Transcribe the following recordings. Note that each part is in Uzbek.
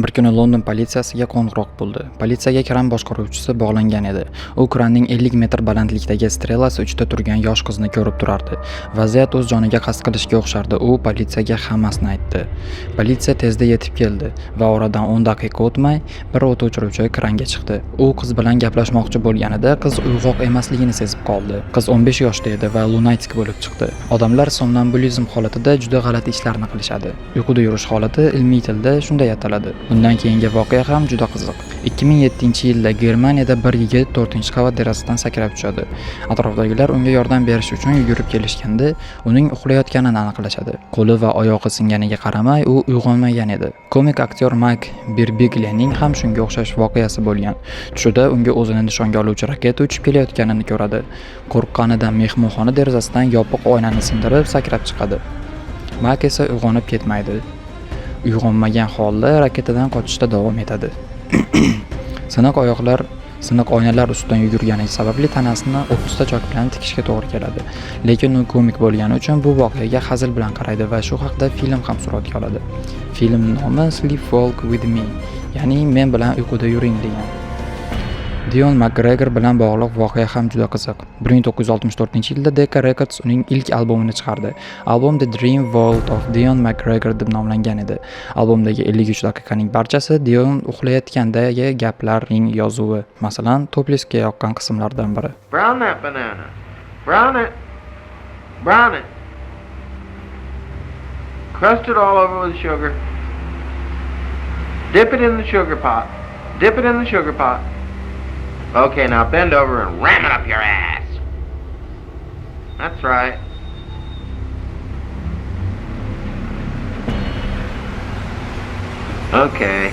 Bir kuni London politsiyasiga qo'ng'iroq bo'ldi. Politsiyaga kran boshqaruvchisi bog'langan edi. U kranning 50 metr balandlikdagi strelasi uchida turgan yosh qizni ko'rib turardi. Vaziyat o'z joniga qasd qilishga o'xshardi. U politsiyaga hammasini aytdi. Politsiya tezda yetib keldi va oradan 10 daqiqa o'tmay bir o't o'chiruvchi kranga chiqdi. U qiz bilan gaplashmoqchi bo'lganida qiz uyg'oq emasligini sezib qoldi. Qiz 15 yoshda edi va lunatik bo'lib chiqdi. Odamlar somnambulizm holatida juda g'alati ishlarni qilishadi. Uyquda yurish holati ilmiy tilda shunday ataladi. Bundan keyingi voqea ham juda qiziq. 2007-yilda Germaniyada bir yigit 4-qavat derazasidan sakrab tushadi. Atrofdagilar unga yordam berish uchun yugurib kelishganda, uning uxlayotganini aniqlashadi. Qo'li va oyog'i singaniga qaramay, u uyg'onmagan edi. Komik aktyor Mayk Birbigliyaning ham shunga o'xshash voqeasi bo'lgan. Tushida unga o'zini nishonga oluvchi raketa uchib kelayotganini ko'radi. Qo'rqqanidan mehmonxona derazasidan yopiq oynani sindirib sakrab chiqadi. Mayk esa uyg'onib ketmaydi. Uyg'onmagan holda raketadan qochishda davom etadi. Siniq oyoqlar siniq oynalar ustidan yugurgani sababli tanasini 30 ta chok bilan tikishga to'g'ri keladi. Lekin u komik bo'lgani uchun bu voqeaga hazil bilan qaraydi va shu haqida film ham suratga oladi. Film nomi Sleepwalk with Me, ya'ni men bilan uyquda yuring degan. Dion McGregor bilan bog'liq voqea ham juda qiziq. 1964-yilda Decca Records uning ilk albomini chiqardi. Albom The Dream World of Dion McGregor deb nomlangan edi. Albomdagi 53 daqiqaning barchasi Dion uxlayotgandagi gaplarning yozuvi. Masalan, Toplessga yoqqan qismlardan biri. Brown that banana. Brown it. Brown it. Crust it all over with sugar. Dip it in the sugar pot. Dip it in the sugar pot. Okay, now bend over and ram it up your ass. That's right. Okay.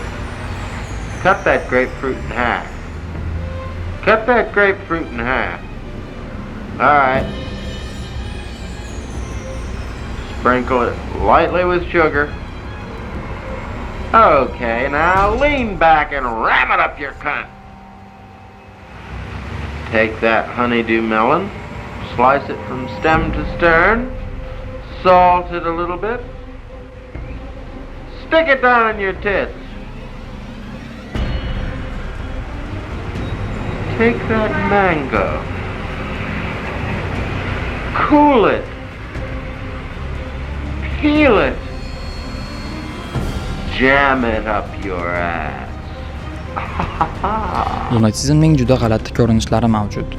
Cut that grapefruit in half. Cut that grapefruit in half. All right. Sprinkle it lightly with sugar. Okay, now lean back and ram it up your cunt. Take that honeydew melon, slice it from stem to stern, salt it a little bit, stick it down in your tits. Take that mango, cool it, peel it, jam it up your ass. Lunatizmning juda g'alati ko'rinishlari mavjud.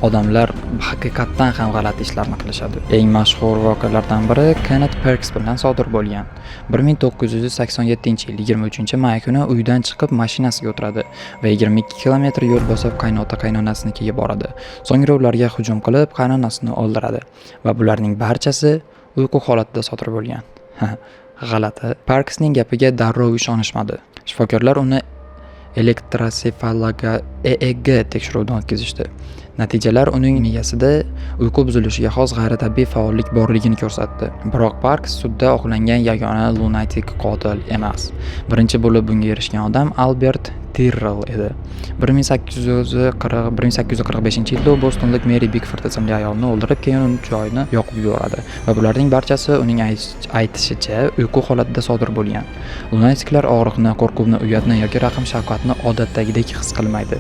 Odamlar haqiqatdan ham g'alati ishlarni qilishadi. Eng mashhur voqealardan biri Kenneth Perks bilan sodir bo'lgan. 1987-yil 23-may kuni uydan chiqib mashinasiga o'tiradi va 22 kilometr yo'l bosib qaynota qaynonasinikiga boradi. So'ngra ularga hujum qilib, qaynonasini o'ldiradi va bularning barchasi uyqu holatida sodir bo'lgan. G'alati. Parksning gapiga darrov ishonishmadi. Shifokorlar uni elektrosefaloga EEG tekshiruvidan o'tkazishdi. Natijalar uning miyasida uyqu buzilishiga xos g'ayritabiiy faollik borligini ko'rsatdi. Biroq Parks sudda oqlangan yagona lunatik qotil emas. Birinchi bo'lib bunga erishgan odam Albert Tirrell edi. 1845-yilda u bostonlik Meri Bigford ismli ayolni o'ldirib, keyin uni joyini yoqib yuboradi va bularning barchasi uning aytishicha uyqu holatida sodir bo'lgan. Lunatiklar og'riqni, qo'rquvni, uyatni yoki rahm-shafqatni odatdagidek his qilmaydi.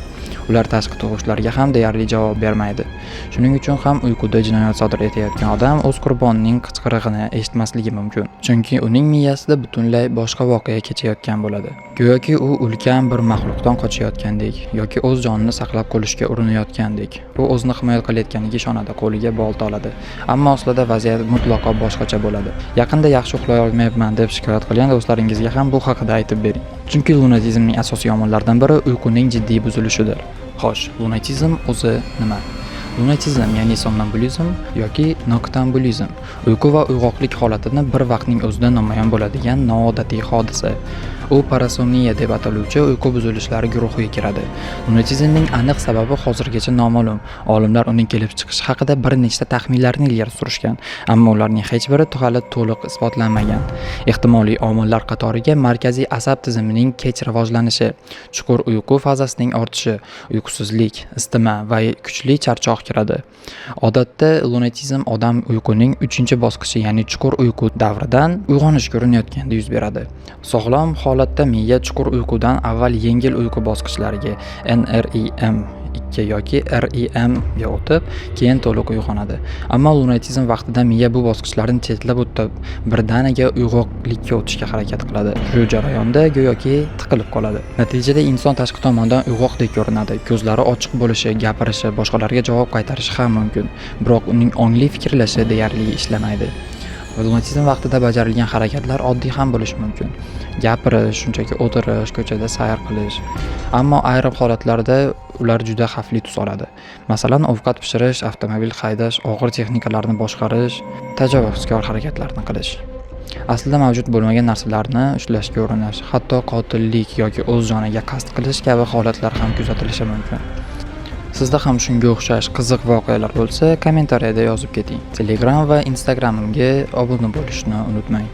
Ular tashqi tug'ishlarga ham deyarli javob bermaydi. Shuning uchun ham uyquda jinoyat sodir etayotgan odam o'z qurbonining qichqirig'ini eshitmasligi mumkin. Chunki uning miyasida butunlay boshqa voqea kechayotgan bo'ladi. Go'yoki u ulkan bir maxluqdan qochayotgandek yoki o'z jonini saqlab qolishga urinayotgandek. U o'zini himoya qilayotganiga ishonadi, qo'liga bolta oladi. Ammo aslida vaziyat mutlaqo boshqacha bo'ladi. Yaqinda yaxshi uxlay olmayapman deb shikoyat qilgan do'stlaringizga ham bu haqida aytib bering. Chunki lunatizmning asosiy omillaridan biri uyquning jiddiy buzilishidir. Xo'sh, lunatizm o'zi nima? Lunatizm, ya'ni somnambulizm yoki noktambulizm uyqu va uyg'oqlik holatini bir vaqtning o'zida namoyon bo'ladigan noodatiy hodisa. U parasomniya deb ataluvchi uyqu buzilishlari guruhiga kiradi. Lunatizmning aniq sababi hozirgacha noma'lum. Olimlar uning kelib chiqishi haqida bir nechta taxminlarni ilgari surishgan, ammo ularning hech biri hali to'liq isbotlanmagan. Ehtimoliy omillar qatoriga markaziy asab tizimining kech rivojlanishi, chuqur uyqu fazasining ortishi, uyqusizlik, isitma va kuchli charchoq kiradi. Odatda lunatizm odam uyquning 3-bosqichi, ya'ni chuqur uyqu davridan uyg'onishga urinayotganda yuz beradi. Sog'lom holatda holatda miya chuqur uyqudan avval yengil uyqu bosqichlariga, NREM 2 yoki REM ga o'tib, keyin to'liq uyg'onadi. Ammo lunatizm vaqtida miya bu bosqichlarni chetlab o'tib, birdaniga uyg'oqlikka o'tishga harakat qiladi. Shu jarayonda go'yoki tiqilib qoladi. Natijada inson tashqi tomondan uyg'oqdek ko'rinadi. Ko'zlari ochiq bo'lishi, gapirishi, boshqalarga javob qaytarishi ham mumkin. Biroq uning ongli fikrlashi deyarli ishlamaydi. Lunatizm vaqtida bajarilgan harakatlar oddiy ham bo'lishi mumkin. Gapirish, shunchaki o'tirish, ko'chada sayr qilish. Ammo ayrim holatlarda ular juda xavfli tus oladi. Masalan, ovqat pishirish, avtomobil haydash, og'ir texnikalarni boshqarish, tajovuzkor harakatlarni qilish. Aslida mavjud bo'lmagan narsalarni ushlashga urinish, hatto qotillik yoki o'z joniga qasd qilish kabi holatlar ham kuzatilishi mumkin. Sizda ham shunga o'xshash qiziq voqealar bo'lsa, kommentariyada yozib keting. Telegram va Instagramimga obuna bo'lishni unutmang.